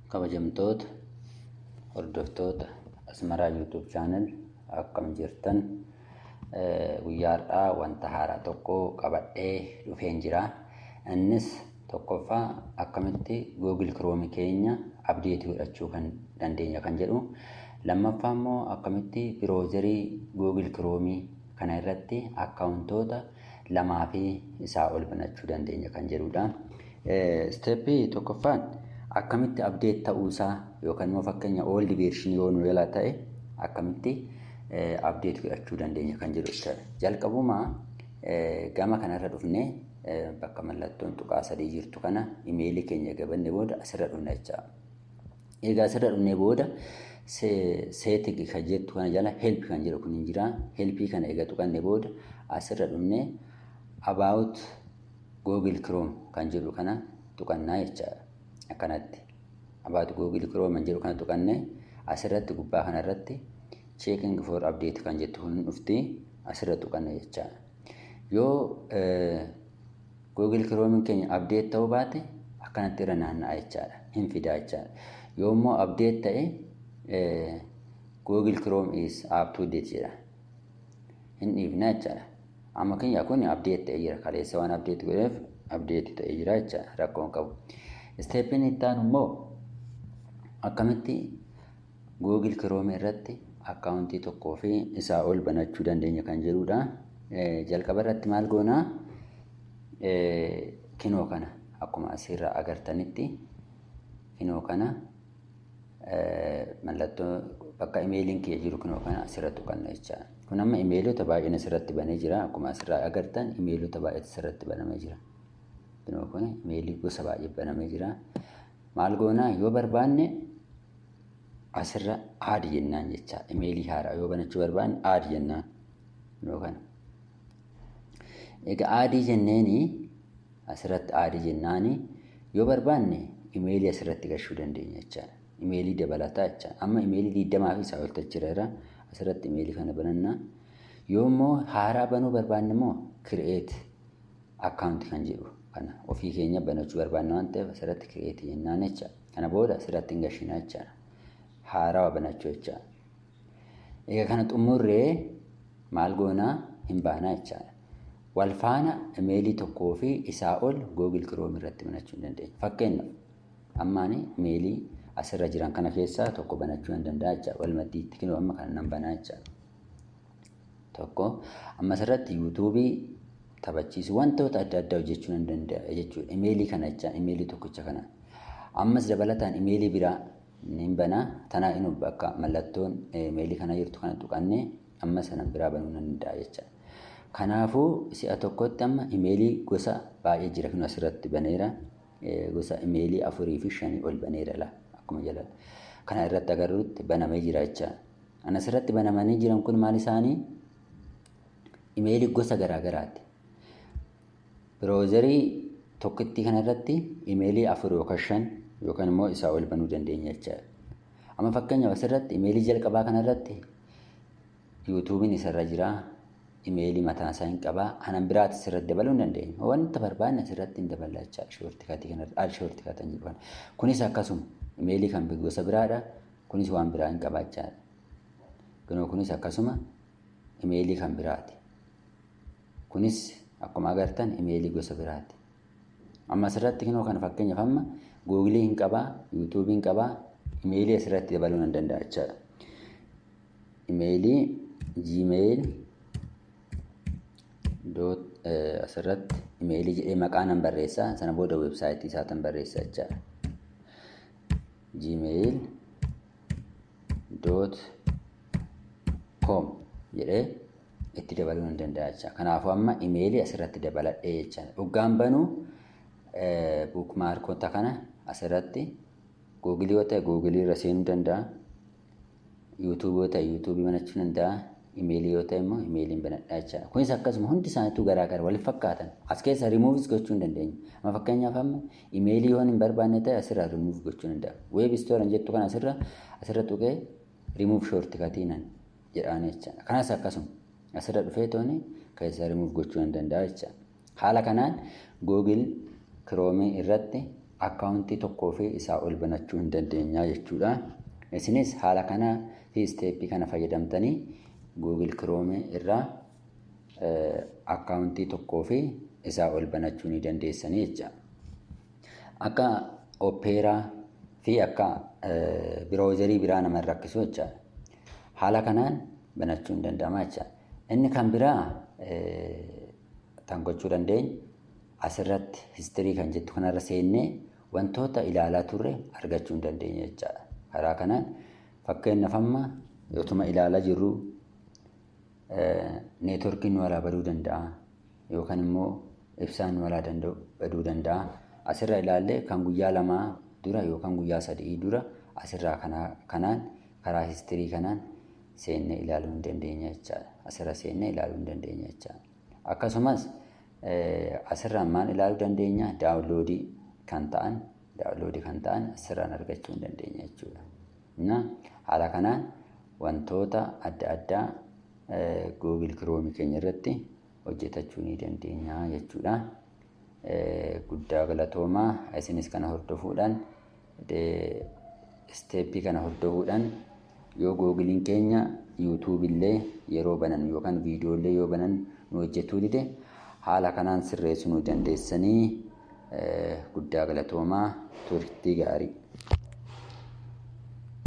Kabajamtoota hordoftoota Asmaraa YouTube channel, akkam jirtan? Guyyaa har'aa wanta haaraa tokko qabadhee dhufeen jira. Innis tokkoffaa akkamitti Google Chrome keenya update godhachuu kan dandeenya kan jedhu. Lammaffaa immoo akkamitti browserii Google Chrome kana irratti akkaawuntoota lamaa fi isaa ol banachuu dandeenya kan jedhudha. Stepii tokkoffaan akkamitti update ta'uusaa yookaan immoo fakkeenya old version yoo nu yala ta'e akkamitti update godhachuu dandeenya kan jedhu jechaadha. Jalqabumaa gama kanarra dhufnee bakka mallattoon tuqaa sadii jirtu kana imeelii keenya gabanne booda asirra dhufna jechaadha. Egaa asirra dhufnee booda setting kan jettu kana jala help kan jedhu kun hin jira. Helpii kana egaa tuqanne booda asirra dhufnee about Google Chrome kan jedhu kana tuqannaa jechaadha. Akkanatti about Google Chrome kan jedhu kana tuqannee asirratti gubbaa kanarratti checking for update kan jettu kun dhufti, asirra tuqanna jechaadha. Yoo Google Chrome keenya update ta'uu baate akkanatti irra naanna'a jechaadha. Hin fidaa jechaadha. Yoo immoo update ta'e "Google Chrome is up to date" jedha. Hin dhiifna jechaadha. Amma keenya kun update ta'ee jira. Kaleessa waan update godheef update ta'ee jira jechaadha. Rakkoon qabu. Stepiin itti aanu immoo akkamitti Google Chrome irratti akkaawuntii tokkoo fi isaa ol banachuu dandeenya kan jedhudha. Jalqaba irratti maal goonaa? Kinoo kana akkuma asirraa agartanitti kinoo kana mallattoo bakka imeeliin kiyya jiru kinoo kana asirra tuqanna jechaadha. Kun amma imeelota baay'een asirratti banee jira. Akkuma asirraa agartan imeelota baay'eetu asirratti banamee jira. Kinoo kun imeelii gosa baay'ee banamee jira. Maal goonaa? Yoo barbaanne asirra add jennaan jecha, imeelii haaraa yoo banachuu barbaanne add jennaan yoo kana. Egaa add jenneeni, asirratti add jennaani, yoo barbaanne imeelii asirratti gashuu dandeenya jechaadha. Imeelii dabalataa jechaadha. Amma imeelii 20 fi isaa oltu jira, asirratti imeelii kana banannaa. Yoo immoo haaraa banuu barbaanne immoo create account kan jedhu kana ofii keenya banachuu barbaanne waan ta'eef asirratti create jennaan jechaadha. Kana booda asirratti hin gashinaa jechaadha. Haarawaa banachuu jechaadha. Egaa kana xumurree maal goonaa? Hin baanaa jechaadha. Wal faana imeelii tokkoo fi isaa ol Google Chrome irratti banachuu hin dandeenya. Fakkeenyaaf, ammaani imeelii asirra jiran kana keessaa tokko banachuu hin danda'a jechaadha. Wal maddiitti kinoo amma kana nan banaa jechaadha. Tokko amma asirratti YouTubeii taphachiisu, wantoota adda addaa hojjechuu nan danda'a jechuudha. Imeelii kana jecha, imeelii tokkicha kana. Ammas dabalataan imeelii biraa ni banaa. Tanaa inni bakka mallattoon imeelii kana jirtu kana tuqannee amma sana biraa banuu nan danda'a jechaadha. Kanaafuu si'a tokkotti amma imeelii gosa baay'ee jira, kun asirratti baneera. Gosa imeelii afurii fi shanii ol baneera la akkuma jala kana irratti agarrutti banamee jira jechaadha. Ana asirratti banamanii jiran kun maal isaanii? Imeelii gosa garaa garaati. Browserii tokkittii kanarratti imeelii afur yookaan shan yookaan immoo isaa ol banuu dandeenya jechaadha. Amma fakkeenyaaf asirratti imeelii jalqabaa kanarratti YouTubeiin isarra jira. Imeelii mataa isaa hin qabaa. Anan biraati asirratti dabaluu hin dandeenya. Wanta barbaanne asirratti hin daballa jechaadha. Shortcutii kanarratti add shortcutii jedhu kana. Kunis akkasuma imeelii kan gosa biraadha. Kunis waan biraa hin qabaa jechaadha. Kunoo kunis akkasuma imeelii kan biraati. Kunis akkuma agartan imeelii gosa biraati. Amma asirratti kinoo kana fakkeenyaaf amma Googleii hin qabaa, YouTubeii hin qabaa, imeelii asirratti dabaluu nan danda'a jechaadha. Imeelii gmail dot asirratti imeelii jedhee maqaa nan barreessa, sana booda weebsaayitii isaatan barreessa jechaadha. gmail.com jedhee itti dabaluu nan danda'a jecha. Kanaafuu amma imeelii asirratti dabaladhee jechaadha. Dhugaan banuu bookmarkota kana asirratti Googleii yoo ta'e Googleii irra seenuu danda'a. YouTubeii yoo ta'e YouTubeii banachuu danda'a. Imeelii yoo ta'e immoo imeeliin banadhaa jechaadha. Kunis akkasuma hundi isaaniitu garaagara waliif fakkaatan. As keessa rimuuvis gochuu hin dandeenya. Amma fakkeenyaaf amma imeelii yoo hin barbaanne ta'e asirraa rimuuf gochuu danda'a. Web store jettu kana asirra tuqee rimuuf shoortikatii nan jedhaan jechaadha. Kanas akkasuma asirra dhufee tooni keessa rimuuf gochuu hin danda'a jechaadha. Haala kanaan Google Chrome irratti Akkaawuntii tokkoo fi isaa ol banachuu hin dandeenya jechuudha. Isinis haala kana fi isteeppii kana fayyadamtanii Google Chrome irraa akkaawuntii tokkoo fi isaa ol banachuu ni dandeessanii jecha. Akka Opera fi akka browserii biraa nama hin rakkisu jechaadha. Haala kanaan banachuu hin danda'ama jechaadha. Inni kan biraa kan gochuu dandeenyu, asirratti history kan jettu kanarra seennee wantoota ilaalaa turre argachuu hin dandeenya jechaadha. Karaa kanaan, fakkeenyaaf, amma yootuma ilaalaa jirru neetworkiin nu alaa baduu danda'a yookaan immoo ibsaan nu alaa baduu danda'a. Asirra ilaallee kan guyyaa 2 dura yookaan guyyaa 3 dura asirraa kanaan karaa history kanaan seennee ilaaluu hin dandeenya jechaadha. Asirra seennee ilaaluu hin dandeenya jechaadha. Akkasumas asirraan maal ilaaluu dandeenya? Downloadii kan ta'an asirraan argachuu hin dandeenya jechuudha. Haala kanaan wantoota adda addaa Google Chrome keenya irratti hojjetachuu ni dandeenya jechuudha. Guddaa galatoomaa. Isinis kana hordofuudhaan, isteeppii kana hordofuudhaan, yoo Googiliin keenya yuutuubillee yeroo banan yookaan viidiyoolee yoo banan nu hojjetuu dide, haala kanaan sirreessuu nu dandeessanii. Guddaa galatoomaa, turtii gaarii.